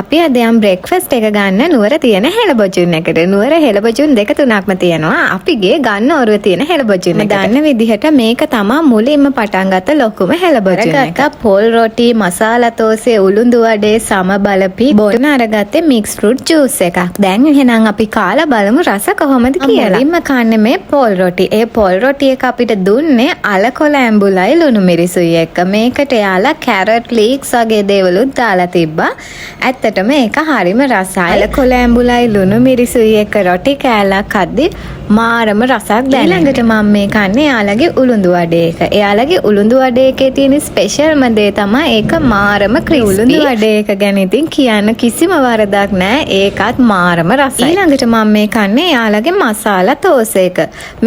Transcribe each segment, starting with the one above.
අපි අද යම් බ්‍රෙක්ෆාස්ට් එක ගන්න නුවර තියෙන හෙළබොජුන් එකට. නුවර හෙළබොජුන් දෙක තුනක්ම තියෙනවා. අපි ගියේ ගන්න ඔරුවේ තියෙන හෙළබොජුන් එකට. දන්න විදිහට මේක තමා මුලින්ම පටන් ගත්ත ලොකුම හෙළබොජුන් එක. පොල් රොටි, මසාලා තෝසේ, උළුඳු වඩේ, සමබල පිට්ටු. බොන්න අරගත්තේ මික්ස් ෆෘට් ජූස් එකක්. දැන් එහෙනම් අපි කාලා බලමු රස කොහොමද කියලා. මුලින්ම කන්නේ මේ පොල් රොටි. ඒ පොල් රොටි එක අපිට දුන්නේ අලකොළ ඇඹුලයි ලුණු මිරිසුයි එක්ක. මේකට එයාලා කැරට්, ලීක්ස් වගේ දේවලුත් දාලා තිබ්බා. ඇත්තටම ඒක හරිම රසයි. අලකොළ ඇඹුලයි ලුණු මිරිසුයි එක්ක රොටි කෑල්ලක් කද්දි මාරම රසක් දැනෙනවා. ඊළඟට මම මේ කන්නේ එයාලගේ උළුඳු වඩේ එක. එයාලගේ උළුඳු වඩේ එකේ තියෙන ස්පෙෂල්ම දේ තමයි ඒක මාරම ක්‍රිස්පි. උළුඳු වඩේ එක ගැන ඉතින් කියන්න කිසිම වරදක් නෑ. ඒකත් මාරම රසයි. ඊළඟට මම මේ කන්නේ එයාලගේ මසාලා තෝස එක.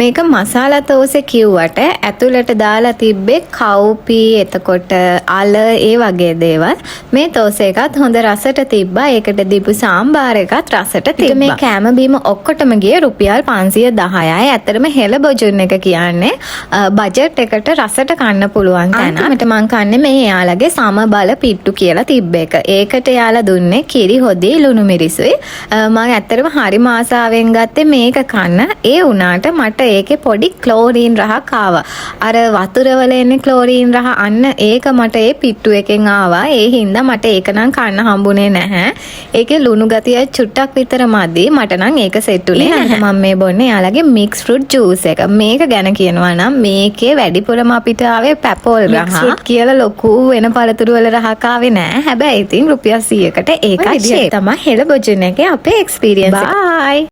මේක මසාලා තෝසෙ කිව්වට ඇතුළට දාලා තිබ්බේ කව්පි, එතකොට අල, ඒ වගේ දේවල්. මේ තෝස එකත් හොඳ රසට තිබ්බා. ඒකට දීපු සාම්බාර එකත් රසට තිබ්බා. මේ කෑම බීම ඔක්කොටම ගියේ රුපියල් 510යි. ඇත්තටම හෙළ බොජුන් එක කියන්නේ බජට් එකට රසට කන්න පුළුවන් තැනක්. අන්තිමට මං කන්නේ මේ එයාලගේ සමබල පිට්ටු කියලා තිබ්බ එක. ඒකට එයාලා දුන්නේ කිරි හොදි ලුණු මිරිසුයි. මං ඇත්තටම හරිම ආසාවෙන් ගත්තේ මේක කන්න. ඒ වුණාට මට ඒකේ පොඩි ක්ලෝරීන් රහක් ආවා. අර වතුර වල එන්නේ ක්ලෝරීන් රහ, අන්න ඒක මට ඒ පිට්ටු එකෙන් ආවා. ඒ හින්දා මට ඒක නම් කන්න හම්බුනේ නැහැ. ඒකේ ලුණු ගතිය චුට්ටක් විතර මදි. මට නම් ඒක සෙට් උනේ නැහැ. මම මේ බොන්නේ එයාලගේ මික්ස් ෆෘට් ජූස් එක. මේක ගැන කියනවා නම් මේකේ වැඩිපුරම අපිට ආවේ පැපෝල් රහ. ෆෘට් කියලා ලොකු වෙන පළතුරු වල රහක් ආවේ නෑ. හැබැයි ඉතින් රුපියල් 100කට ඒකත් ෂේප්. තමයි හෙළ බොජුන් එකේ අපේ එක්ස්පීරියන්ස් එක. බයි.